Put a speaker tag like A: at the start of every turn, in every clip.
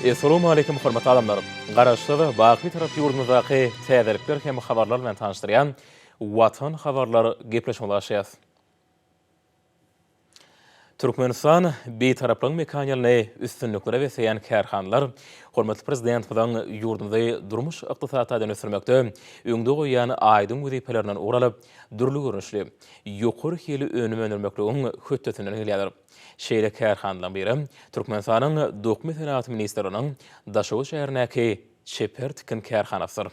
A: Essalawmaleýkim hormatly adamlar! Garaşsyz, baky Bitarap ýurdumyzdaky täzelikler hem habarlar bilen tanyşdyrýan Watan habarlar gepleşigimize başlaýas. Türkmenistan Bitaraplygyň mekan ýylyny üstünliklere besleýän kärhanalar hormatly Prezidentimiziň ýurdumyzy durmuş-ykdysady taýdan ösdürmekde öňde goýýan aýdyň wezipelerinden ugur alyp, dürli görnüşli, ýokary hilli önüm öndürmekligiň hötdesinden gelýärler. Şeýle kärhanalaryň biri Türkmenistanyň Dokma senagaty ministrliginiň Daşoguz şäherindäki Çeper tikin kärhanasydyr.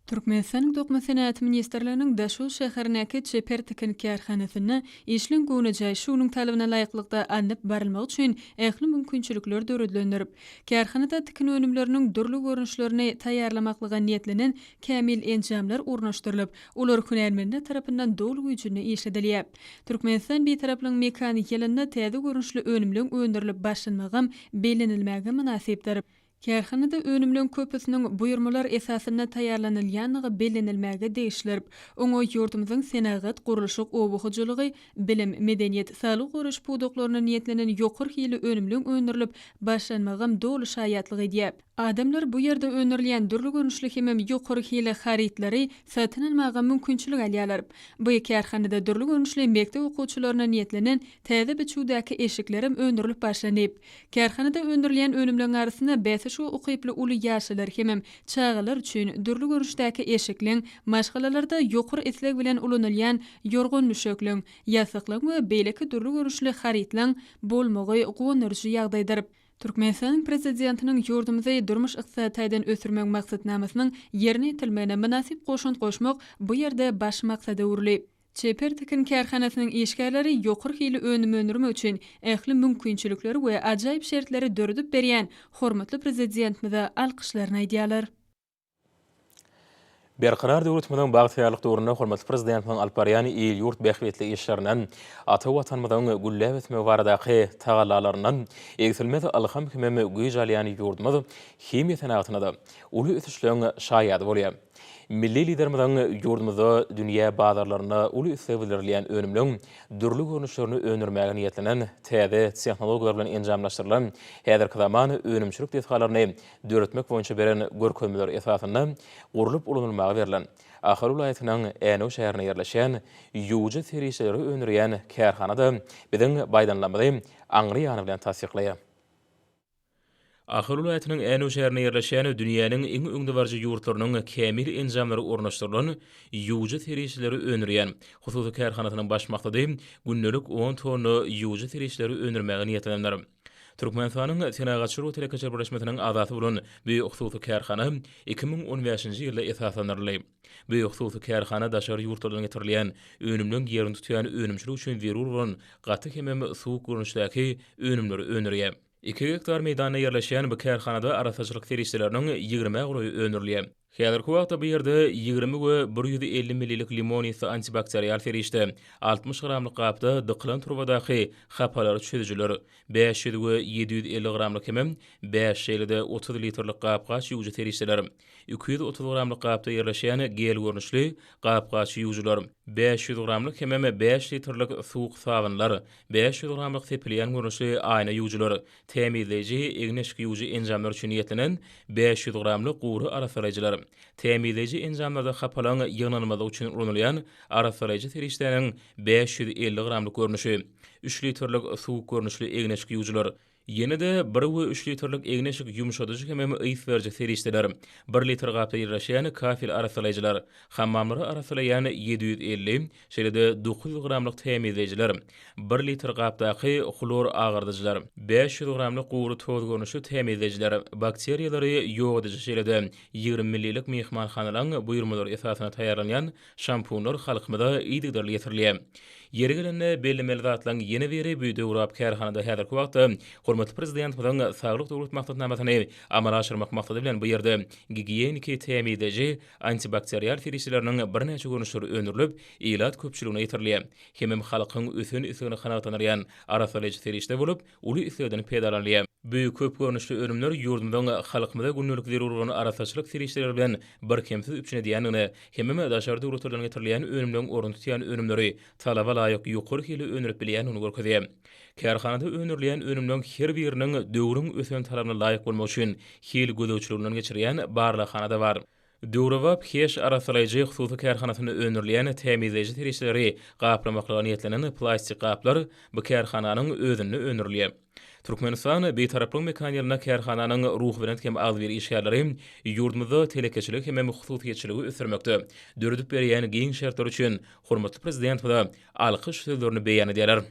B: Türkmenistanyň Dokma senagaty ministrliginiň Daşoguz şäherindäki Çeper tikin kärhanasynda işleň göwnejaý şu günüň talabyna laýyklykda alnyp barylmagy üçin ähli mümkinçilikler döredilendir. Kärhanada tikin önümleriniň dürli görnüşlerini taýýarlamaklyga niýetlenen kämil enjamlar ornaşdyrylyp, olar hünärmenler tarapyndan doly güýjünde işledilýär. Türkmenistan Bitaraplygyň mekany ýylynda täze görnüşli önümleň öndürilip başlanmagam bellenilmäge mynasypdyr. Kärhanada önümleň köpüsiniň buýurmalar esasynda taýýarlanylýandygy bellenilmäge degişlirp, oňa ýurdumyzyň senagat, gurluşyk, oba hojalygy, bilim, medeniýet, saglygy goraýyş pudaklaryna niýetlenen ýokary hilli önümleň öndürilip başlanmagam doly şaýatlyk edýär. Adamlar bu ýerde öndürilýän dürli görnüşli hemem ýokary hilli harytlary satyn almaga mümkinçilik alýarlar. Bu kärhanada dürli görnüşli mekdep okuwçylaryna niýetlenen täze biçüwdäki eşiklerem öndürilip başlandy. Kärhanada öndürilýän önümleň arasynda bäsleşige ukyply uly ýaşlylar hemem çagalar üçin dürli görnüşdäki eşikleň, maşgalalarda ýokary isleg bilen ulanylýan ýorgan-düşekleň, ýassyklaň we beýleki dürli görnüşli harytlaň bolmagy guwandyryjy ýagdaýdyr. Türkmenistanyň Prezidentiniň ýurdumyzy durmuş-ykdysady taýdan ösdürmegiň maksatnamasynyň ýerine ýetirilmegine mynasyp goşant goşmak bu ýerde baş maksada öwrüldi. Çeper tikin kärhanasynyň işgärleri ýokary hilli önüm öndürmek üçin ähli mümkinçilikleri we ajaýyp şertleri döredip berýän hormatly Prezidentimize alkyşlaryny aýdýarlar.
A: Berkarar döwletimiziň bagtyýarlyk döwründe hormatly Prezidentimiziň alyp barýan il-ýurt bähbitli işlerinden, ata Watanymyzyň gülläp ösmegi baradaky tagallalaryndan egsilmez ylham hemem güýç alýan ýurdumyz himiýa senagatynda-da uly ösüşleň şaýady bolýar. Milli Liderimiziň ýurdumyzda dünýä bazarlarynda uly isleg bildirilýän önümleň dürli görnüşlerini öndürmäge niýetlenen täze tehnologiýalar bilen enjamlaşdyrylan häzirki zaman önümçilik desgalaryny döretmek boýunça beren görkezmeleri esasynda gurlup ulanylmaga berlen Ahal welaýatynyň Änew şäherinde ýerleşýän ýuwujy serişdeleri öndürýän kärhana-da biziň baýdanlarymyzy aňry ýany bilen tassyklaýar. Ahal welaýatynyň Änew şäherinde ýerleşýän dünýäniň iň öňdebaryjy ýurtlarynyň kämil enjamlary ornaşdyrylan ýuwujy serişdeleri öndürýän hususy kärhanasynyň baş maksady gündelik on tonna ýuwujy serişdeleri öndürmäge niýetlenendir. Türkmenistanyň Senagatçylar we telekeçiler birleşmesiniň agzasy bolan bu hususy kärhana 2015-nji ýylda esaslandyryldy. Bu hususy kärhana daşary ýurtlardan getirilýän önümleň ýerini tutýan önümçilik üçin zerur bolan gaty hemem suwuk görnüşdäki önümleri öndürýär. Iki gektar meýdanda ýerleşýän bu kärhanada arassaçylyk serişdeleriniň ýigrimä golaýy öndürilýär. Häzirki wagtda bu ýerde 20 we 150 millilik limon ysy antibakterial serişde, 60 gramlyk gapda dykylan turbadaky hapalary çözüjiler, 500 we 750 gramlyk hemem bäş, şeýle-de 30 litrlik gap-gaç ýuwujy serişdeler, 230 gramlyk gapda ýerleşýän gel görnüşli gap-gaç ýuwujylar, 500 gramlyk hemem bäş litrlik suwuk sabynlar, 500 gramlyk sepilýän görnüşli aýna ýuwujylar, tämizleýji egin-eşik ýuwujy enjamlar üçin niýetlenen 500 gramlyk gury arassalaýjylar, tämizleýji enjamlarda hapalaryň ýygnanmazlygy üçin ulanylýan arassalaýjy serişdäniň 550 gramlyk görnüşi, üç litrlik suwuk görnüşli egin-eşik ýuwujylar, Ýene-de bir we üç litrlik egin-eşik ýumşadyjy hemem ys beriji serişdeler, bir litr gapda ýerleşýän kafel arassalaýjylar, hammamlary arassalaýan 750, şeýle-de 900 gramlyk tämizleýjiler, bir litr gapdaky hlor agardyjylar, 500 gramlyk gury toz görnüşli tämizleýjiler, bakteriýalary ýok ediji şeýle-de 20 millilik myhmanhanalaň buýurmalary esasynda taýýarlanýan Şampunlar halkymyza yzygiderli ýetirilýär. Ýeri gelende bellemeli zatlaryň ýene biri bu döwrebap kärhanada häzirki wagtda hormatly Prezidentimiziň Saglyk Döwlet maksatnamasyny amala aşyrmak maksady bilen bu ýerde gigiýeniki tämizleýji antibakterial serişdeleriniň birnäçe görnüşleri öndürilip, ilat köpçüligine ýetirilýär. Hemem halkyň ösen islegini kanagatlandyrýan arassalaýjy serişde bolup, uly islegden peýdalanylýar. Bu köp görnüşli önümler ýurdumyzyň halkymyza gündelik zerur bolan arassaçylyk serişdeleri bilen birkemsiz üpjün edýändigine hemem daşary döwletlerden getirilýän önümleň ornuny tutýan önümleri talaba laýyk ýokary hilli öndürip bilýändigini görkezýär. Kärhanada öndürilýän önümleň her biriniň döwrüň ösen talabyna laýyk bolmagy üçin hil gözegçiliginden geçirýän barlaghana-da bar. Döwrebap Heş arassalaýjy hususy kärhanasynda öndürilýän tämizleýji serişdeleri gaplamaklyga niýetlenen plastik gaplar bu kärhananyň özünde öndürilýär. Türkmenistan Bitaraplygyň mekan ýylynda kärhananyň ruhubelent hem agzybir işgärleri ýurdumyzda telekeçiligi hemem hususyýetçiligi ösdürmekde döredip berýän giň şertler üçin hormatly Prezidentimize alkyş sözlerini beýan edýärler.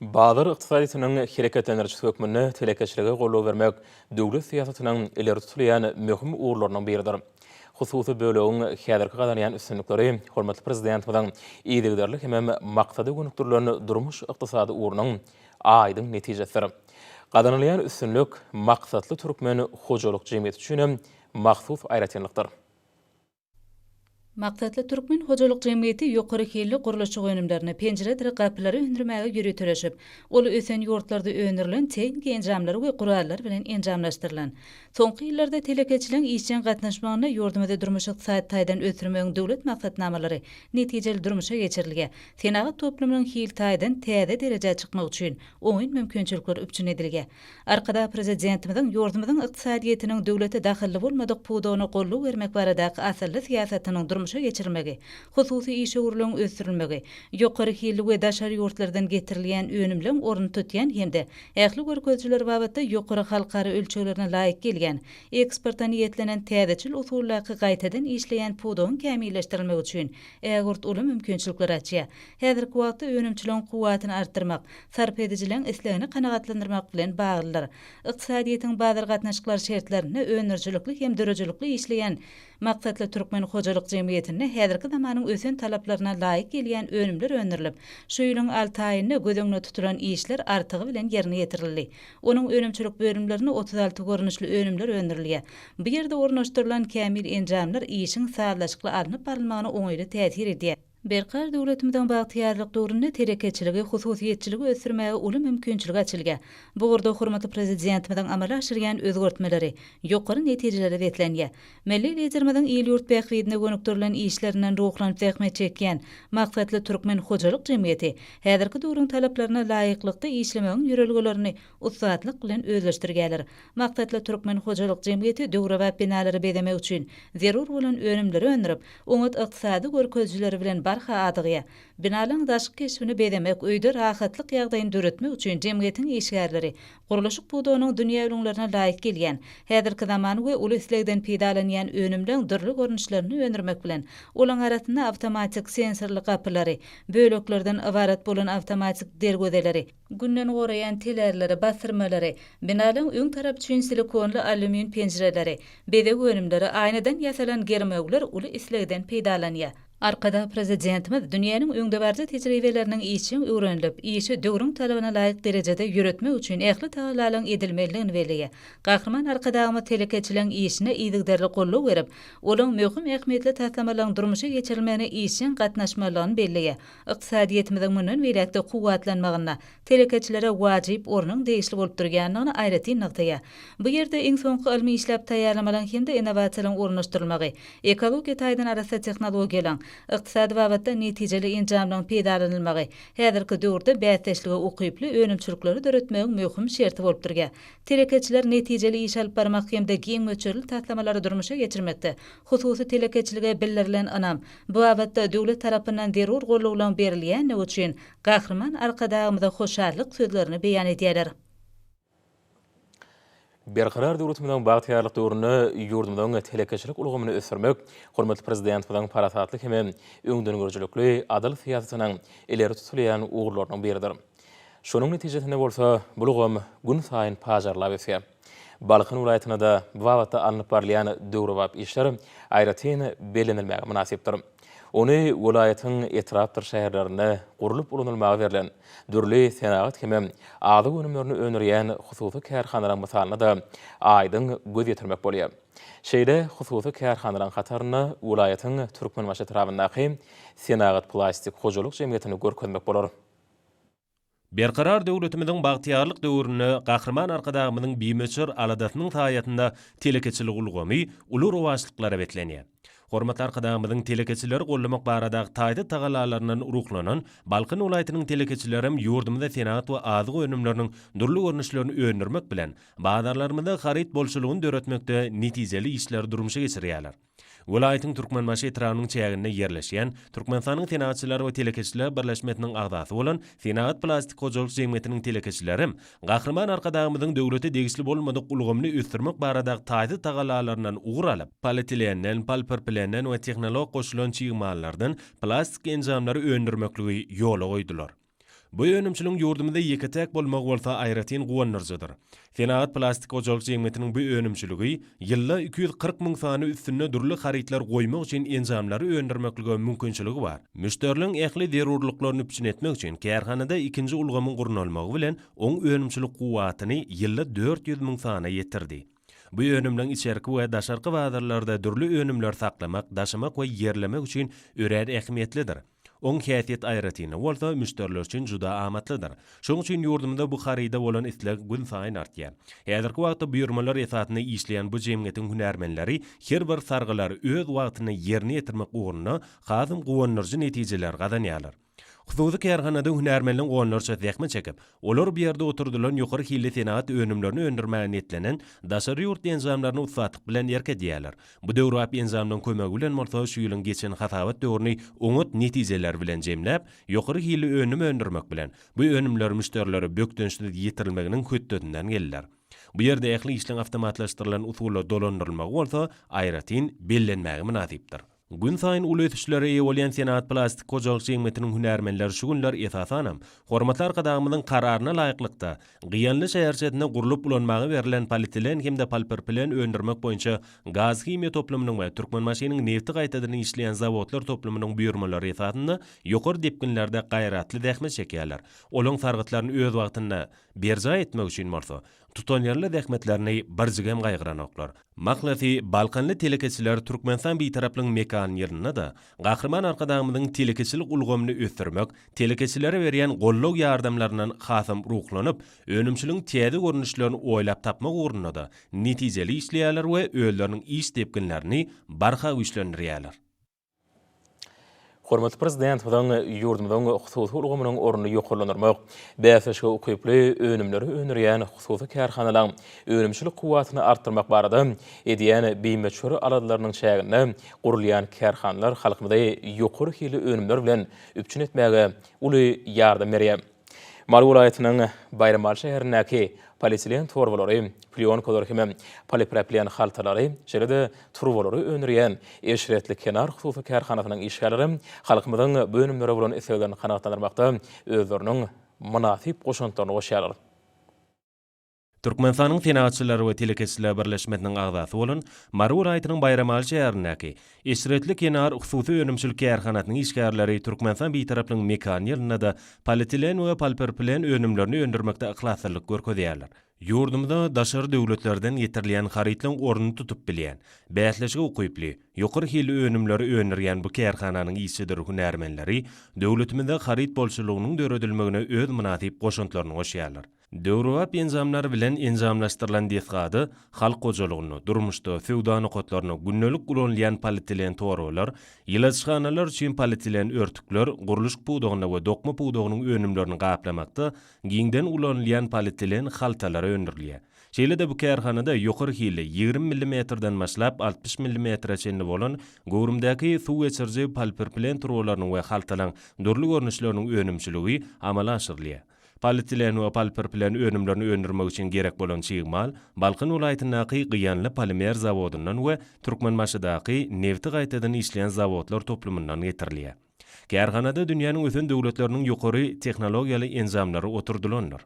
A: Bazar ykdysadyýetiniň hereketlendirijisi hökmünde telekeçilige goldaw bermek döwlet syýasatynyň ileri tutulýan möhüm ugurlarynyň biridir. Hususy bölegiň häzirki gazanýan üstünlikleri hormatly Prezidentimiziň yzygiderli hemem maksada gönükdirilen durmuş-ykdysady ugrunyň aýdyň netijesidir. Gazanylýan üstünlik Maksatly türkmen hojalyk jemgyýeti üçin hem mahsus aýratynlykdyr.
C: Maksatly Türkmen hojalyk jemgyýeti ýokary hilli gurluşyk önümlerini, penjiredir gapylary öndürmäge ýöriteleşip, ol ösen ýurtlarda öndürilen tehniki enjamlar we gurallar bilen enjamlaşdyrylan. Soňky ýyllarda telekeçiligiň işjeň gatnaşmagynda ýurdumyzy durmuş-ykdysady taýdan ösdürmegiň döwlet maksatnamalary netijeli durmuşa geçirilýär, senagat toplumynyň hil taýdan täze derejä çykmagy üçin oňyn mümkinçilikler üpjün edilýär. Arkadag Prezidentimiziň ýurdumyzyň ykdysadyýetiniň döwlete dahylly bolmadyk pudagyna goldaw bermek baradaky asylly syýasatynyň durmuşa geçirilmegi, hususy işewürligiň ösdürilmegi, ýokary hilli we daşary ýurtlardan getirilýän önümleň ornuny tutýan hem-de ähli görkezijiler babatda ýokary halkara ölçeglerine laýyk gelýän, eksporta niýetlenen täzeçil usuldaky gaýtadan işleýän pudagyň kämilleşdirilmegi üçin ägirt uly mümkinçilikleri açýar. Häzirki wagtda önümçiligiň kuwwatyny artdyrmak, sarp edijileň islegini kanagatlandyrmak bilen baglydyr. Ykdysadyýetiň bazar gatnaşyklary şertlerinde öndürijilikli hem döredijilikli işleýän Maksatly Türkmen hojalyk jemgyýetinde häzirki zamanyň ösen talaplaryna laýyk gelýän önümler öndürilip, şu ýylyň alty aýynda göz öňünde tutulan işler artygy bilen ýerine ýetirildi. Onuň önümçilik bölümlerinde 36 görnüşli önümler öndürilýär. Bu ýerde ornaşdyrylan kämil enjamlar işiň sazlaşykly alnyp barylmagyna oňaýly täsir edýär. Berkarar döwletimiziň bagtyýarlyk döwründe telekeçiligi, hususyýetçiligi ösdürmäge uly mümkinçilik açylýar. Bu ugurda hormatly Prezidentimiziň amala aşyrýan özgertmeleri ýokary netijelere beslenýär. Milli Liderimiziň il-ýurt bähbidine gönükdirilen işlerinden ruhlanyp zähmet çekýän Maksatly Türkmen hojalyk jemgyýeti häzirki döwrüň talaplaryna laýyklykda işlemegiň ýörelgelerini ussatlyk bilen özleşdirýärler. Maksatly Türkmen hojalyk jemgyýeti döwrebap binalary bezemek üçin zerur bolan önümleri öndürip, oňat ykdysady görkezijileri bilen barha adygýar. Binalaryň daşky keşbini bezemek, öýde rahatlyk ýagdaýyny döretmek üçin jemgyýetiň işgärleri gurluşyk pudagynyň dünýä ülňülerine laýyk gelýän, häzirki zaman we uly islegden peýdalanýan önümleň dürli görnüşlerini öndürmek bilen, olaň arasynda awtomatik sensorly gapylary, böleklerden ybarat bolan awtomatik derwezeleri, Günden goraýan telärleri, basyrmalary, binalaryň öň tarapy üçin silikonly alýumin penjireleri, bezeg önümleri, aýnadan ýasalan germewler uly islegden peýdalanýar. Arkadag Prezidentimiz dünýäniň öňdebaryjy tejribeleriniň işjeň öwrenilip, işi döwrüň talabyna laýyk derejede ýöretmek üçin ähli tagallalaryň edilmelidigini belleýär. Gahryman Arkadagymyz telekeçiligiň işine yzygiderli goldaw berip, olaryň möhüm ähmiýetli taslamalaryň durmuşa geçirilmegine işjeň gatnaşmalydygyny belleýär. Ykdysadyýetimiziň mundan beýläk-de kuwwatlanmagynda telekeçilere wajyp ornuň degişli bolup durýandygyny aýratyn nygtaýar. Bu ýerde iň soňky ylmy işläp taýýarlamalaryň hem-de innowasiýalaryň ornaşdyrylmagy, ekologiýa taýdan arassa tehnologiýalaryň, ykdysady babatda netijeli enjamlaryň peýdalanylmagy häzirki döwürde bäsdeşlige ukyply önümçilikleri döretmegiň möhüm şerti bolup durýar. Telekeçiler netijeli iş alyp barmak hem-de giň möçberli taslamalary durmuşa geçirmekde hususy telekeçilige bildirilen ynam, Bu babatda döwlet tarapyndan zerur gollawlaryň berilýändigi üçin Gahryman Arkadagymyza hoşallyk sözlerini beýan edýärler.
A: Berkarar döwletimiziň bagtyýarlyk döwründe ýurdumyzyň telekeçilik ulgamyny ösdürmek hormatly Prezidentimiziň parasatly hem öňdengörüjilikli adyl syýasatynyň ileri tutulýan ugurlarynyň biridir. Şonuň netijesinde bolsa bu ulgam günsaýyn pajarlap ösýär. Balkan welaýatynda-da bu babatda alnyp barylýan döwrebap işler aýratyn bellenilmäge mynasypdyr. Ony welaýatyň etrapdyr şäherlerinde gurlup ulanylmaga berlen dürli senagat hem azyk önümlerini öndürýän hususy kärhanalaryň mysalynda-da aýdyň göz ýetirmek bolýar. Şeýle hususy kärhanalaryň hatarynda welaýatyň Türkmenbaşy etrabyndaky Senagatplastik hojalyk jemgyýetini görkezmek bolar.
D: Berkarar döwletimiziň bagtyýarlyk döwründe Gahryman Arkadagymyzyň bimöçber aladasynyň saýasynda telekeçilik ulgamy uly rowaçlyklara beslenýär. Hormatly Arkadagymyzyň telekeçileri goldamak baradaky taýsyz tagallalaryndan ruhlanan Balkan welaýatynyň telekeçilerem ýurdumyzda senagat we azyk önümleriniň dürli görnüşlerini öndürmek bilen, bazarlarymyzda haryt bolçulygyny döretmekde netijeli işleri durmuşa geçirýärler. Welaýatyň Türkmenbaşy etrabynyň çäginde ýerleşýän Türkmenistanyň Senagatçylar we telekeçiler birleşmesiniň agzasy bolan Senagat plastik hojalyk jemgyýetiniň telekeçilerem Gahryman Arkadagymyzyň döwlete degişli bolmadyk ulgamyny ösdürmek baradaky taýsyz tagallalaryndan ugur alyp, polietilenden, polipropilenden we tehnologik goşulan çig mallardan plastik enjamlary öndürmekligi ýola goýdular. Bu önümçiligiň ýurdumyzda ýeke-täk bolmagy bolsa aýratyn guwandyryjydyr. Senagat plastik hojalyk jemgyýetiniň bu önümçiligi ýylda 240 müň sany üstünde dürli harytlar goýmak üçin enjamlary öndürmeklige mümkinçiligi bar. Müşderileriň ähli zerurlyklaryny üpjün etmek üçin kärhanada ikinji ulgamyň gurnalmagy bilen oň önümçilik kuwwatyny ýylda 400 müň sana ýetirdi. Bu önümleň içerki we daşarky bazarlarda dürli önümleri saklamak, daşamak we ýerlemek üçin örän ähmiýetlidir. Oň häsiýet aýratynlygy bolsa müşderiler üçin juda amatlydyr. Şonuň üçin ýurdumyzda bu haryda bolan isleg günsaýyn artýar. Häzirki wagtda buýurmalar esasynda işleýän bu jemgyýetiň hünärmenleri her bir sargylary öz wagtynda ýerine ýetirmek ugrunda hasam guwandyryjy netijeleri gazanýarlar. Hususy kärhanada hünärmenliň onlarçasy zähmet çekip, Olar bu ýerde oturdylan ýokary hilli senagat önümlerini öndürmäge niýetlenen daşary ýurt enjamlaryna ussatlyk bilen erk edýärler. Bu döwrebap enjamlaryň kömegi bilen bolsa şu ýylyň geçen hasabat döwrüni oňat netijeler bilen jemläp, ýokary hilli önüm öndürmek bilen, bu önümler müşderilere bökdençsiz ýetirilmeginiň hötdesinden geldiler. Bu ýerde ähli işleň awtomatlaşdyrylan usulda dolandyrylmagy bolsa aýratyn bellenmäge mynasypdyr. Günsaýyn uly ösüşlere eýe bolýan Senagat plastik hojalyk jemgyýetiniň hünärmenleri şu günler esasanam, hormatly Arkadagymyzyň Kararyna laýyklykda, Gyýanly şäherçesinde gurlup ulanmaga berlen polietilen hem-de polipropilен öndürmek boýunça gaz-himiýa toplumynyň we Türkmenbaşynyň nebti gaýtadan işleýän zawodlar toplumynyň buýurmalary esasynda ýokary depginlerde gaýratly zähmet çekýärler. Olaň sargytlaryny öz wagtynda berjaý etmek üçin bolsa, tutanýerli zähmetlerini birjigem gaýgyranoklar. Mahlasy, balkanly telekeçiler Türkmenistan Bitaraplygyň mekan ýylynda-da Gahryman Arkadagymyzyň telekeçilik ulgamyny ösdürmek, telekeçilere berýän goldaw-ýardamlaryndan hasam ruhlanyp, önümçiligiň täze görnüşlerini oýlap tapmak ugrunda-da netijeli işleýärler we özleriniň iş depginlerini barha güýçlendirýärler.
A: Hormatly Prezidentimiziň ýurdumyzyň hususy ulgamynyň ornuny ýokarlandyrmak, bäsleşige ukyply önümleri öndürýän hususy kärhanalaryň önümçilik kuwwatyny artdyrmak barada edýän bimöçber aladalarynyň çäginde gurulýan kärhanalar halkymyzy ýokary hilli önümler bilen üpjün etmäge uly ýardam berýär. Mary welaýatynyň Baýramaly şäherindäki polietilen torbalary, plýonkalary hem polipropilen haltalary, şeýle-de turbalary öndürýän Eşretli kenar hususy kärhanasynyň işgärleri halkymyzyň bu önümlere bolan isleglerini kanagatlandyrmakda özleriniň mynasyp goşantlaryny goşýarlar.
D: Türkmenistanyň Senagatçylar we telekeçiler birleşmesiniň agzasy bolan Mary welaýatynyň Baýramaly şäherindäki Eşretli kenar hususy önümçilik kärhanasynyň işgärleri Türkmenistan Bitaraplygyň mekany ýylynda-da polietilen we polipropilен önümlerini öndürmekde yhlaslylyk görkezýärler. Ýurdumyza daşary döwletlerden getirilýän harytlaryň ornuny tutup bilýän, bäsleşige ukyply, ýokary hilli önümleri öndürýän bu kärhananyň işçidir hünärmenleri döwletimizde haryt bolçulygynyň döredilmegine öz mynasyp goşantlaryny goşýarlar. Döwrebap enjamlar bilen enjamlaşdyrylan desgada halk hojalygynda, durmuşda, söwda nokatlarynda gündelik ulanylýan polietilen torbalar, ýyladyşhanalar üçin polietilen örtükler, gurluşyk pudagynda we dokma pudagynyň önümlerini gaplamakda giňden ulanylýan polietilen haltalar öndürilýär. Şeýle-de bu kärhanada ýokary hilli, 20 millimetrden başlap 60 millimetre çenli bolan göwrümdäki suw geçiriji polipropilen turbalarynyň we haltalaryň dürli görnüşleriniň önümçiligi amala aşyrylýar. Polietilen we polipropilen önümlerini öndürmek üçin gerek bolan çig mal Balkan welaýatyndaky Gyýanly polimer zawodyndan we Türkmenbaşydaky nebti gaýtadan işleýän zawodlar toplumyndan getirilýär. Kärhanada dünýäniň ösen döwletleriniň ýokary tehnologiýaly enjamlary oturdylandyr.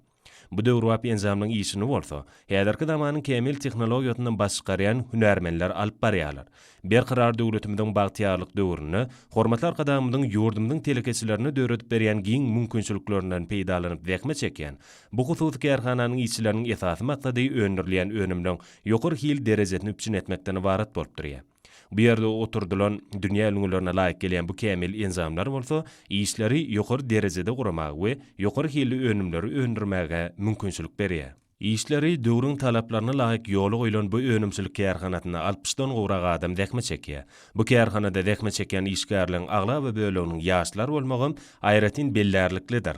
D: Bu döwrebap enjamlaryň işini bolsa, häzirki zamanyň kämil tehnologiýasyndan baş çykarýan hünärmenler alyp barýarlar. Berkarar döwletimiziň bagtyýarlyk döwründe hormatly Arkadagymyzyň ýurdumyzyň telekeçilerine döredip berýän giň mümkinçiliklerinden peýdalanyp zähmet çekýän bu hususy kärhananyň işçileriniň esasy maksady öndürilýän önümleň ýokary hil derejesini üpjün etmekden ybarat bolup durýar. Bu ýerde oturdylan dünýä ülňülerine laýyk gelýän bu kämil enjamlar bolsa işleri ýokary derejede guramaga we ýokary hilli önümleri öndürmäge mümkinçilik berýär. Işleri döwrüň talaplaryna laýyk ýola goýlan bu önümçilik kärhanasynda altmyşdan gowrak adam zähmet çekýär. Bu kärhanada zähmet çekýän işgärleriň aglaba böleginiň ýaşlar bolmagam aýratyn bellärliklidir.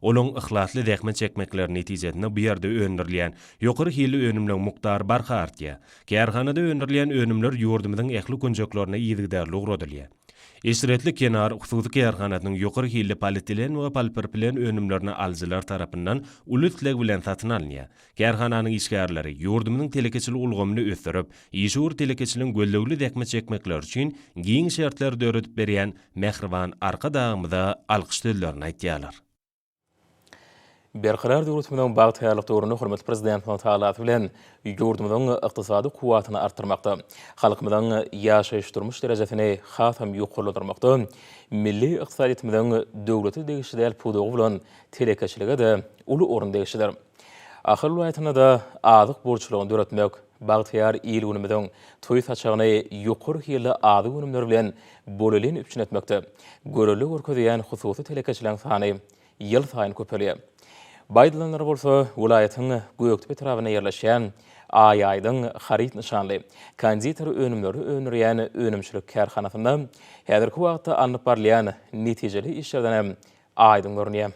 D: Olaň yhlasly zähmet çekmekleri netijesinde bu ýerde öndürilýän ýokary hilli önümleň mukdary barha artýar. Kärhanada öndürilýän önümler ýurdumyzyň ähli künjeklerine yzygiderli ugradylýar. Eşretli kenar hususy kärhanasynyň ýokary hilli polietilen we polipropilen önümlerini alyjylar tarapyndan uly isleg bilen satyn alynýar. Kärhananyň işgärleri ýurdumyzyň telekeçilik ulgamyny ösdürip, işewür telekeçiligiň gözlegli zähmet çekmekleri üçin giň şertleri döredip berýän mähriban Arkadagymyza alkyş sözlerini aýdýarlar.
A: Berkarar döwletimiziň bagtyýarlyk döwründe hormatly Prezidentimiziň tagallasy bilen ýurdumyzyň ykdysady kuwwatyny artdyrmakda, halkymyzyň ýaşaýyş-durmuş derejesini hasam ýokarlandyrmakda milli ykdysadyýetimiziň döwlete degişli däl pudagy bolan telekeçilige-de uly orun degişlidir. Ahal welaýatynda-da azyk bolçulygyny döretmek, bagtyýar il-günümiziň toý saçagyny ýokary hilli azyk önümleri bilen bolelin üpjün etmekde görelde görkezýän hususy telekeçileriň sany ýylsaýyn köpelýär. Bu aýdylanlar bolsa welaýatyň Gökdepe etrabynda ýerleşýän Aý Aýdyň haryt nyşanly konditer önümlerini öndürýän önümçilik kärhanasynda häzirki wagtda alnyp barylýan netijeli işlerden hem aýdyň görünýär.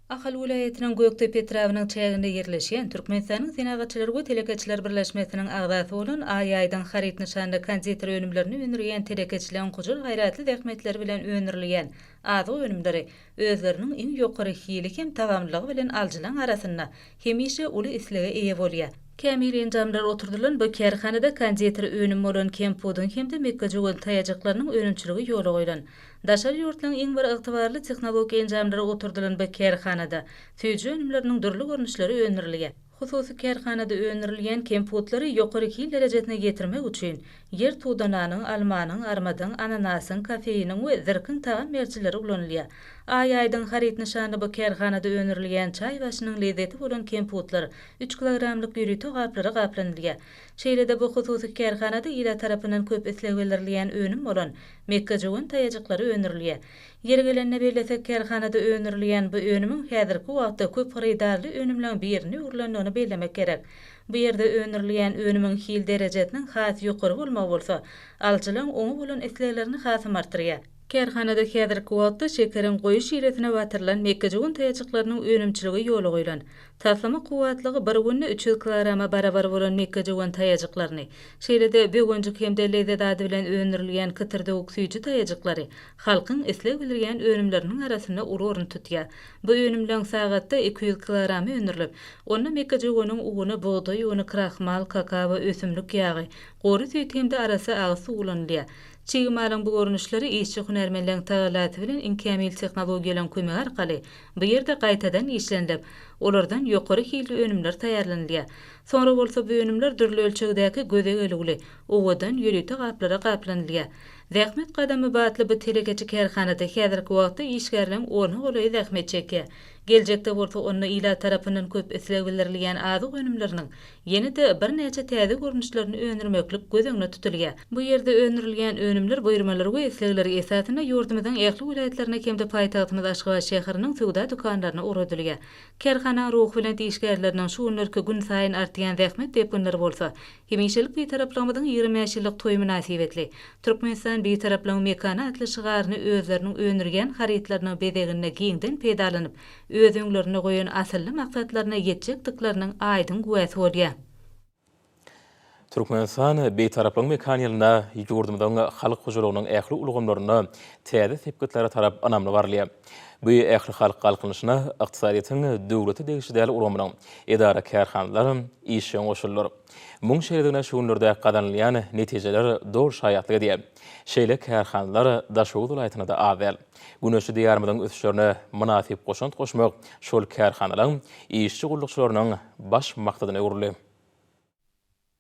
C: Ahal welaýatynyň Gökdepe etrabynyň çäginde ýerleşýän Türkmenistanyň Senagatçylar we telekeçiler birleşmesiniň agzasy bolan Aý Aýdyň haryt nyşanly konditer önümlerini öndürýän telekeçileriň gujur-gaýratly zähmetleri bilen öndürilýän azyk önümleri özleriniň iň ýokary hili hem tagamlylygy bilen alyjylaryň arasynda hemişe uly islege eýe bolýar. Kämil enjamlar oturdylan bu kärhanada konditer önümi bolan kempudyň hem-de mekgejöwen taýajyklarynyň önümçiligi ýola goýlan. Daşary ýurtlaryň iň bir ygtybarly tehnologik enjamlary oturdylan bu kärhanada süýji önümleriniň dürli görnüşleri öndürilýär. Hususy kärhanada öndürilýän kemputlary ýokary hil derejesine ýetirmek üçin ýer tudananyň, almanyň, armydyň, ananasyň, kofeiniň we zirkiň tagam berijileri ulanylýar. Aý Aýdyň haryt nyşanly bu kärhanada öndürilýän çaý başynyň lezzeti bolan kemputlar üç kilogramlyk ýörite gaplara gaplanylýar. Şeýle-de bu hususy kärhanada ilat tarapyndan köp isleg bildirilýän önüm bolan Mekgejöwen taýajyklary öndürilýär. Ýeri gelende bellesek, kärhanada öndürilýän bu önümiň häzirki wagtda köp hyrydarly önümleň birine öwrülendigini bellemek gerek. Bu ýerde öndürilýän önümiň hil derejesiniň has ýokary bolmagy bolsa, alyjylaryň oňa bolan isleglerini hasam artdyrýar. Kärhanada häzirki wagtda şekeriň goýy şiresine batyrylan mekgejöwen taýajyklarynyň önümçiligi ýola goýlan. Taslama kuwwatlygy bir günde 300 kilograma barabar bolan mekgejöwen taýajyklaryny, şeýle-de böwenjik hem-de lezzet ady bilen öndürilýän kytyrdawuk süýji taýajyklary halkyň isleg bildirýän önümleriniň arasynda uly orun tutýar. Bu önümleň sagatda 200 kilogramy öndürilip, onda mekgejöweniň uny, bugdaý uny, krahmal, kakao, ösümlik ýagy, gury süýt hem-de arassa agyz suwy ulanylýar. Çig malyň bu görnüşleri işçi-hünärmenleň tagallasy bilen iň kämil tehnologiýalaryň kömegi arkaly Bu ýerde gaýtadan işlenilip, olardan ýokary hilli önümler taýýarlanylýar. Soňra bolsa bu önümler dürli ölçegdäki göze gelüwli, owadan ýörite gaplara gaplanylýar. Zähmet gadamy batly bu telekeçi kärhanada häzirki wagtda işgärleň ona golaýy zähmet çekýär. Geljekde bolsa onda ilat tarapyndan köp isleg bildirilýän azyk önümleriniň ýene-de birnäçe täze görnüşlerini öndürmeklik göz öňünde tutulýar. Bu ýerde öndürilýän önümler buýurmalar we islegler esasynda ýurdumyzyň ähli welaýatlaryna hem-de paýtagtymyz Aşgabat şäheriniň söwda dükanlaryna ugradylýar. Kärhananyň ruhubelent işgärleriniň şu günlerki günsaýyn artýan zähmet depginleri bolsa, hemişelik Bitaraplygymyzyň 25 ýyllyk toýy mynasybetli Türkmenistan Bitaraplygyň mekany atly şygaryny özleriniň öndürýän harytlarynyň bezeginde giňden peýdalanyp, öz öňlerinde goýan asylly maksatlaryna ýetjekdikleriniň aýdyň güwäsi bolýar.
A: Türkmenistan Bitaraplygyň mekany ýylynda ýurdumyzyň halk hojalygynyň ähli ulgamlarynda täze sepgitlere tarap ynamly barylýar. Bu ählihalk galkynyşyna ykdysadyýetiň döwlete degişli däl ulgamynyň edara-kärhanalar işjeň goşuldylar. Muň şeýledigine şu günlerde gazanylýan netijeler doly şaýatlyk edýär. Şeýle kärhanalar Daşoguz welaýatynda-da az däl. Güneşli Diýarymyzyň ösüşlerine mynasyp goşant goşmak şol kärhanalaryň işçi-gullukçylarynyň baş maksadyna öwrüldi.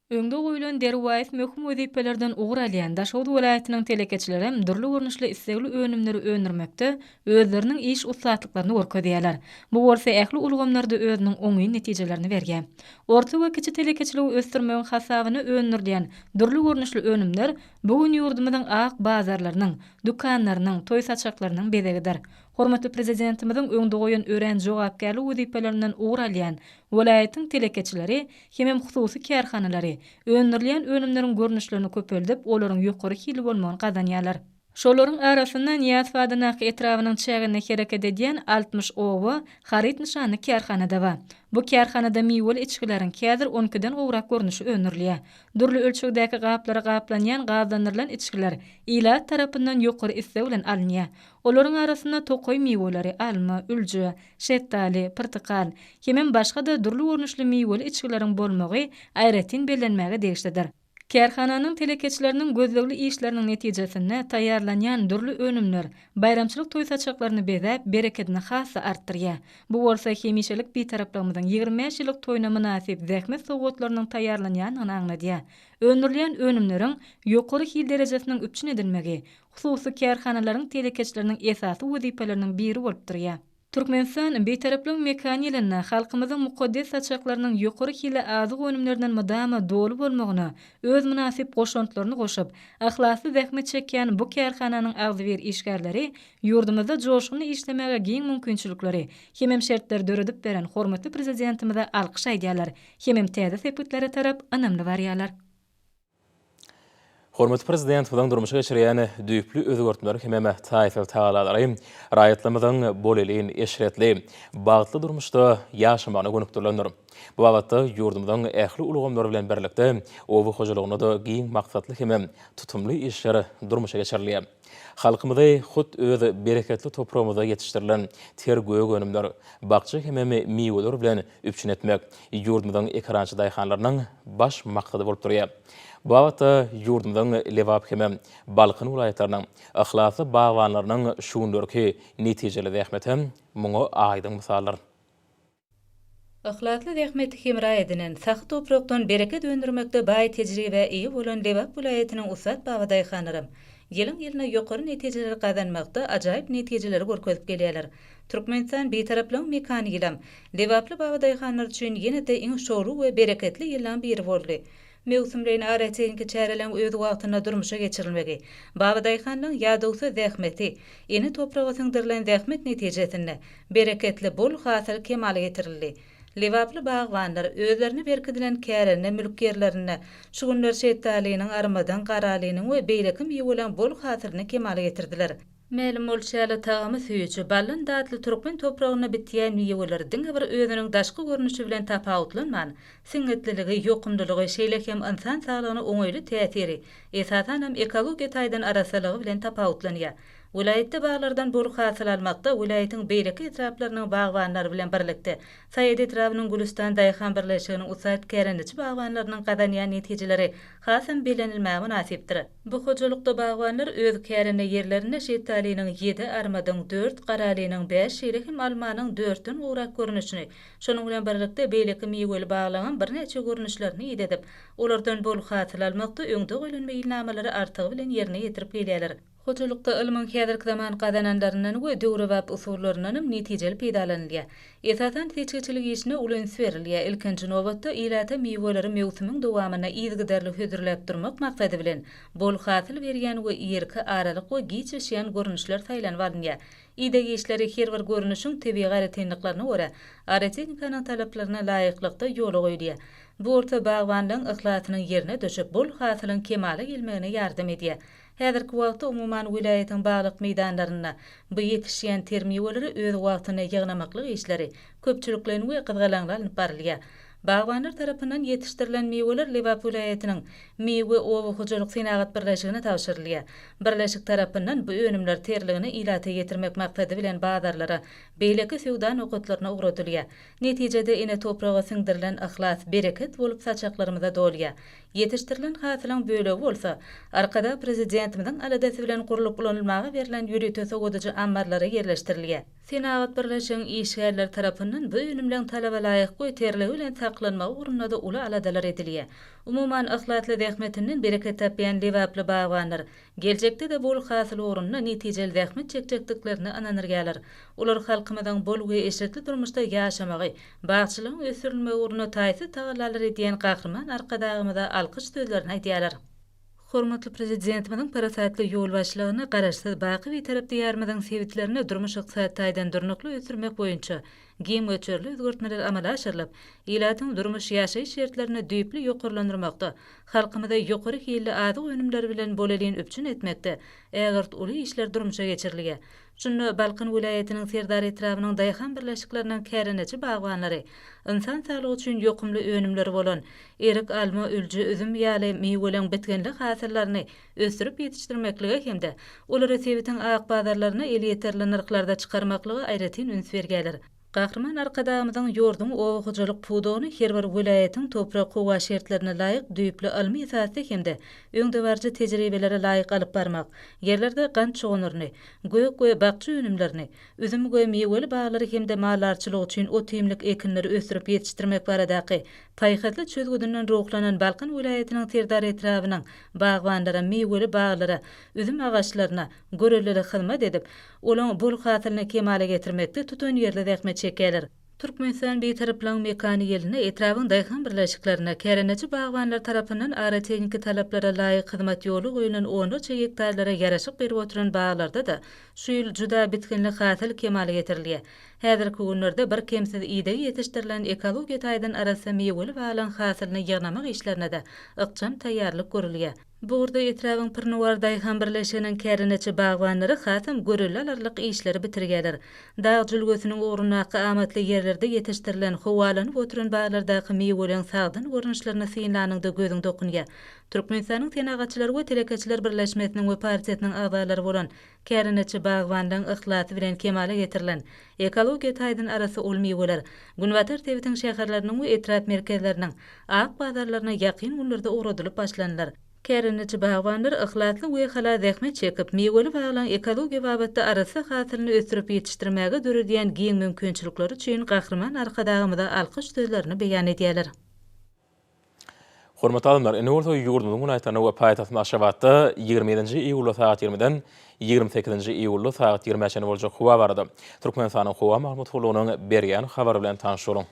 C: Öňde goýlan derwaýys möhüm wezipelerden ugur alýan Daşoguz welaýatynyň telekeçilerem dürli görnüşli islegli önümleri öndürmekde özleriniň iş ussatlyklaryny görkezýärler. Bu bolsa ähli ulgamlarda özüniň oňyn netijelerini berýär. Orta we kiçi telekeçiligi ösdürmegiň hasabyna öndürilýän dürli görnüşli önümler bu gün ýurdumyzyň ak bazarlarynyň, dükanlarynyň, toý saçaklarynyň bezegidir. Hormatly Prezidentimiziň öňde goýan örän jogapkärli wezipelerinden ugur alýan welaýatyň telekeçileri hemem hususy kärhanalary öndürilýän önümleriň görnüşlerini köpeldip, olaryň ýokary hilli bolmagyny gazanýarlar. Şolaryň arasynda Nyýazow adyndaky etrabynyň çäginde hereket edýän 60 oba haryt nyşanly kärhana-da bar. Bu kärhanada miweli içgileriň häzir on ikiden gowrak görnüşi öndürilýär. Dürli ölçegdäki gaplara gaplanýan gazlandyrylan içgiler ilat tarapyndan ýokary isleg bilen alynýar. Olaryň arasynda tokaý miweleri, alma, ülje, şetdaly, pyrtykal hemem başga-da dürli görnüşli miweli içgileriň bolmagy aýratyn bellenmäge degişlidir. Kärhananyň telekeçileriniň gözlegli işleriniň netijesinde taýýarlanýan dürli önümler baýramçylyk toý saçaklaryny bezäp, berekedini has-da artdyrýar. Bu bolsa hemişelik Bitaraplygymyzyň 25 ýyllyk toýuna mynasyp zähmet sowgatlarynyň taýýarlanýandygyny aňladýar. Öndürilýän önümleriň ýokary hil derejesiniň üpjün edilmegi hususy kärhanalaryň telekeçileriniň esasy wezipeleriniň biri bolup durýar. Türkmenistan Bitaraplygyň mekany ýylynda halkymyzyň mukaddes saçaklarynyň ýokary hilli azyk önümlerinden mydama doly bolmagyna öz mynasyp goşantlaryny goşup, yhlasly zähmet çekýän bu kärhananyň agzybir işgärleri ýurdumyzda joşgunly işlemäge giň mümkinçilikleri hemem şertleri döredip beren hormatly Prezidentimize alkyş aýdýarlar hemem täze sepgitlere tarap ynamly barýarlar.
A: Hormatly Prezidentimiziň durmuşa geçirýän düýpli özgertmeleri hemem taýsyz tagallalary raýatlarymyzyň bolelin, eşretli, bagtly durmuşda ýaşamagyna gönükdirilendir. Bu babatda ýurdumyzyň ähli ulgamlary bilen birlikde, oba hojalygynda-da giň maksatly hemem tutumly işler durmuşa geçirilýär. Halkymyzy hut öz bereketli topragymyzda ýetişdirilen ter gök önümler, bakja hemem miweler bilen üpjün etmek ýurdumyzyň ekerançy daýhanlarynyň baş maksady bolup durýar. Bu babatda ýurdumyzyň Lebap hemem Balkan welaýatlarynyň yhlasly bagbanlarynyň şu günlerki netijeli zähmetem muňa aýdyň mysaldyr.
C: Yhlasly zähmeti hemra edinen, sahy toprakdan bereket öndürmekde baý tejribä eýe bolan Lebap welaýatynyň ussat babadaýhanlaram ýylyň-ýylyna ýokary netijeleri gazanmakda ajaýyp netijeleri görkezip gelýärler. Türkmenistan Bitaraplygyň mekany ýylam lebaply babadaýhanlar üçin ýene-de iň şowly we bereketli ýyllaň biri boldy. Möwsümleýin agrotehniki çäreleň öz wagtynda durmuşa geçirilmegi, babadaýhanlaň ýadawsyz zähmeti, ene topraga siňdirilen zähmet netijesinde bereketli bol hasyl kemala getirildi. Lebaply bagbanlar özlerine berkidilen kärende mülk ýerlerinde şu günler şetdalynyň, armydyň, garalynyň we beýleki miweleň bol hasylyny kemala getirdiler. Mälim bolşy ýaly, tagamy süýji, baldan datly türkmen topragynda bitýän miweler diňe bir özüniň daşky görnüşi bilen tapawutlanman, siňňitliligi, ýokumlylygy, şeýle hem ynsan saglygyna oňaýly täsiri, esasanam ekologiýa taýdan arassalygy bilen tapawutlanýar. Welaýatda baglardan bol hasyl almakda welaýatyň beýleki etraplarynyň bagbanlary bilen birlikde, Saýat etrabynyň Gülüstan daýhan birleşiginiň ussat kärendeçi bagbanlarynyň gazanýan netijeleri hasam bellenilmäge mynasypdyr. Bu hojalykda bagbanlar öz kärende ýerlerinde şetdalynyň ýedi, armydyň dört, garalynyň bäş, şeýle hem almanyň dörtden gowrak görnüşini, şonuň bilen birlikde, beýleki miweli baglaryňam birnäçe görnüşlerini idedip, olardan bol hasyl almakda öňde goýlan meýilnamalary artygy bilen ýerine ýetirip gelýärler. Hojalykda ylmyň häzirki zaman gazananlaryndan we döwrebap usullaryndanam netijeli peýdalanylýar. Esasan, seçgiçilik işine uly üns berilýär. Ilkinji nobatda, ilata miweleri möwsümiň dowamynda yzygiderli hödürläp durmak maksady bilen, bol hasyl berýän we irki, aralyk we giç bişýän görnüşler saýlanyp alynýar. Ideg işleri her bir görnüşiň tebigy aýratynlyklaryna görä, agrotehnikanyň talaplaryna laýyklykda ýola goýulýar. Bu bolsa bagbanlaryň yhlasynyň ýerine düşüp, bol hasylyň kemala gelmegine ýardam edýär. Häzirki wagtda umuman welaýatyň baglyk meýdanlarynda bu ýetişýän ter miweleri öz wagtynda ýygnamaklyk işleri köpçülikleýin we gyzgalaňly alnyp barylýar. Bagbanlar tarapyndan ýetişdirilen miweler Lebap welaýatynyň Miwe oba hojalyk senagat birleşigine tabşyrylýar. Birleşik tarapyndan bu önümler terligine ilata ýetirmek maksady bilen bazarlara. Beýleki söwda nokatlaryna ugradylýar. Netijede ene topraga siňdirilen yhlas bereket bolup saçaklarymyza dolýar. Ýetişdirilen hasylyň bölegi bolsa, Arkadag Prezidentimiziň aladasy bilen gurlup ulanylmaga berlen ýörite sowadyjy ammarlara ýerleşdirilýär. Senagat birleşigiň işgärleri tarapyndan bu önümleň talaba laýyk we terligi bilen saklanmagy ugrunda-da uly aladalar edilýär. Umuman, yhlasly zähmetinden bereket tapýan lebaply bagbanlar Geljekde-de bol hasyl ugrunda netijeli zähmet çekjekdiklerine ynanyrýarlar. Olar halkymyzyň bol we eşretli durmuşda ýaşamagy, bagçylygyň ösdürilmegi ugrunda taýsyz tagallalar edýän Gahryman Arkadagymyza alkyş sözlerini aýdýarlar. Hormatly Prezidentimiziň parasatly ýolbaşçylygynda Garaşsyz, baky Bitarap Diýarymyzyň sebitlerini durmuş-ykdysady taýdan durnukly ösdürmek boýunça giň möçberli özgertmeler amala aşyrylyp, ilatyň durmuş-ýaşaýyş şertlerini düýpli ýokarlandyrmakda, halkymyzy ýokary hilli azyk önümleri bilen bolelin üpjün etmekde ägirt uly işler durmuşa geçirilýär. Şunda Balkan welaýatynyň Serdar etrabynyň daýhan birleşikleriniň kärendeçi bagbanlary ynsan saglygy üçin ýokumly önümleri bolan erik, alma, ülje, üzüm ýaly miweleň bitginli hasyllaryny ösdürip ýetişdirmeklige hem-de olary sebitiň ak bazarlaryna elýeterli nyrhlarda çykarmaklyga aýratyn üns berýärler. Gahryman Arkadagymyzyň ýurduň oba hojalyk pudagyny her bir welaýatyň toprak-howa şertlerine laýyk düýpli ylmy esasda hem-de öňdebaryjy tejribelere laýyk alyp barmak, ýerlerde gant çoganlaryny, gök we bakja önümlerini, üzüm we miweli baglary hem-de maldarçylyk üçin ot-iýmlik ekinleri ösdürip ýetişdirmek baradaky paýhasly çözgüdinden ruhlanan Balkan welaýatynyň Serdar etrabynyň bagbanlary miweli baglara, üzüm agaçlaryna göreldeli hyzmat edip, olaň bol hasylyny kemala getirmekde tutanýerli zähmet çekýärler. Türkmenistan Bitaraplygyň mekany ýylynda etrabyň daýhan birleşiklerinde kärendeçi bagbanlar tarapyndan agrotehniki talaplara laýyk hyzmat ýola goýlan onlarça gektarlara ýaraşyk berip oturan baglarda-da şu ýyl juda bitginli hasyl kemala getirilýär. Häzirki günlerde birkemsiz idegi ýetişdirilen ekologiýa taýdan arassa miweli baglaryň hasylyny ýygnamak işlerine-de ykjam taýýarlyk görülýär. Bu ugurda etrabyň Pirnuwar daýhan birleşiginiň kärendeçi bagbanlary hasam görelde alarlyk işleri bitirýärler. Dag jülgesiniň ugrundaky amatly ýerlerde ýetişdirilen, howalanyp oturan baglardaky miweleriň sagdyn görnüşlerini synlanyňda gözüň dokunýar. Türkmenistanyň Senagatçylar we telekeçiler birleşmesiniň we partiýasynyň agzalary bolan Kärendeçi bagbanlaryň yhlasy bilen kemala getirilen, ekologiýa taýdan arassa ol miweler günbatar sebitiň şäherleriniň we etrap merkezleriniň ak bazarlaryna ýakyn günlerde ugradylyp başlanylar. Kärendeçi bagbanlar yhlasly we halal zähmet çekip, miweli baglaryň ekologiýa babatda arassa hasylyny ösdürip ýetişdirmäge döredýän giň mümkinçilikleri üçin Gahryman Arkadagymyza alkyş sözlerini beýan edýärler.
A: Hormatly alymlar, indi bolsa ýurdumyzyň welaýatlarynda we paýtagtymyz Aşgabatda 27-nji iýulda sagat 20-den 28-nji iýulda sagat 20-ä çenli boljak howa barada Türkmenistanyň Howa maglumat gullugynyň berýän habary bilen tanyş boluň.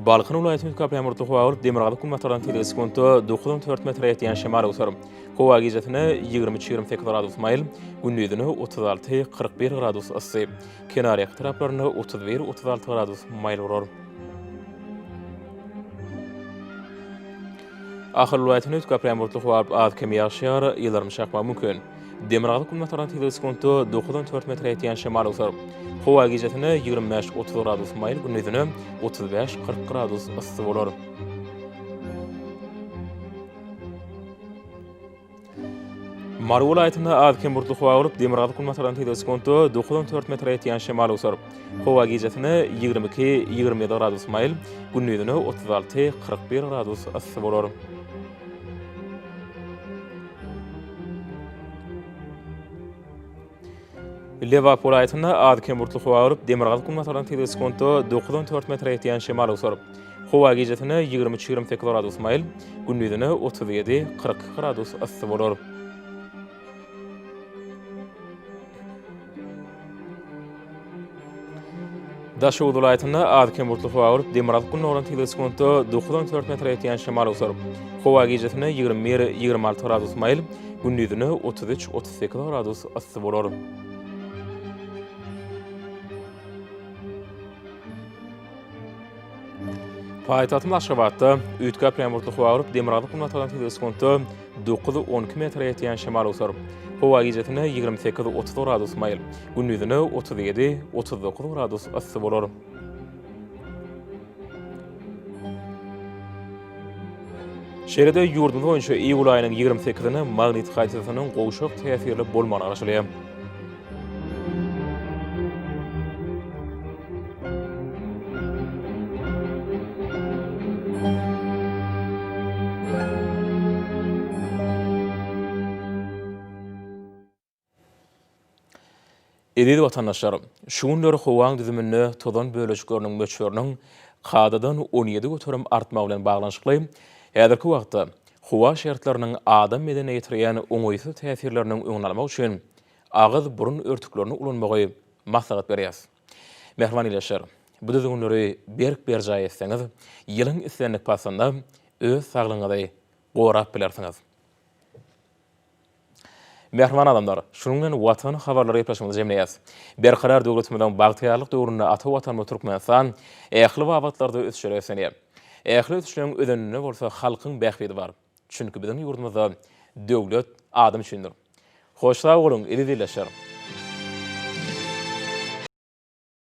A: Balkan welaýatynyň üýtgäp bulutly howa bolup, demirgazyk-günbatardan tizligi sekuntda 9-14 metre ýetýän şemal öwser. Howa gijesine 23-28 gradus maýyl, gündizine 36-41 gradus yssy. Kenarýaka taraplarynda 31-36 gradus maýyl bolar. Ahal welaýatynda üýtgäp bulutly howa bolup, az-kem ýagyş ýagar, ýyldyrym çakmagy mümkin. Demirgazyk-günbatardan tizligi sekuntda 9-14 metre ýetýän şemal öwser. Howa gijesine 25-30 gradus maýyl, gündizine 35-40 gradus yssy bolar. Mary welaýatynda az-kem bulutly howa bolup, demirgazyk-günbatardan tizligi sekuntda 9-14 metre ýetýän şemal öwser. Howa gijesine 22-27 gradus maýyl, gündizine 36-41 gradus yssy bolar. Lebap welaýatynda az-kem bulutly howa bolup, demirgazyk-günbatardan tizligi sekuntda 9-14 metre ýetýän şemal öwser. Howa gijesine 23-28 gradus maýyl, gündizine 37-42 gradus yssy bolar. Daşoguz welaýatynda az-kem bulutly howa bolup, demirgazyk-gündogardan tizligi sekuntda 9-14 metre ýetýän şemal öwser. Howa gijesine 21-26 gradus maýyl, gündizine 33-38 gradus yssy bolar. Paýtagtymyz Aşgabatda üýtgäp ýagmurly howa bolup, demirgazyk-günbatardan tizligi sekuntda 9-12 metre ýetýän şemal öwser. Howa gijesine 28, 30 gradus maýyl, gündizine 37, 39 gradus yssy bolar. Şeýle-de ýurdumyz boýunça iýul aýynyň 28-ine magnit hadysasynyň gowşak täsirli bolmagyna garaşylýar. Eziz watandaşlar, şu günler howaň düzüminde tozan bölejikleriniň möçberiniň kadadan 17% artmagy bilen baglanyşykly, häzirki wagtda howa şertleriniň adam bedenine ýetirýän oňaýsyz täsirleriniň öňüni almak üçin agyz-burun örtüklerini ulanmagy maslahat berýäris. Mähriban ildeşler, bu düzgünleri berk berjaý etseňiz, ýylyň islendik paslynda öz saglygyňyzy gorap bilersiňiz. Mähriban adamlar, şunuň bilen Watan habarlary gepleşigimizi jemleýäris. Berkarar döwletimiziň bagtyýarlyk döwründe ata Watanymyz Türkmenistan ähli babatlarda ösüşlere beslenýär. Ähli ösüşleriň özeninde bolsa halkyň bähbidi bar. Çünki biziň ýurdumyzda döwlet adam üçindir. Hoş sag boluň, eziz ildeşler!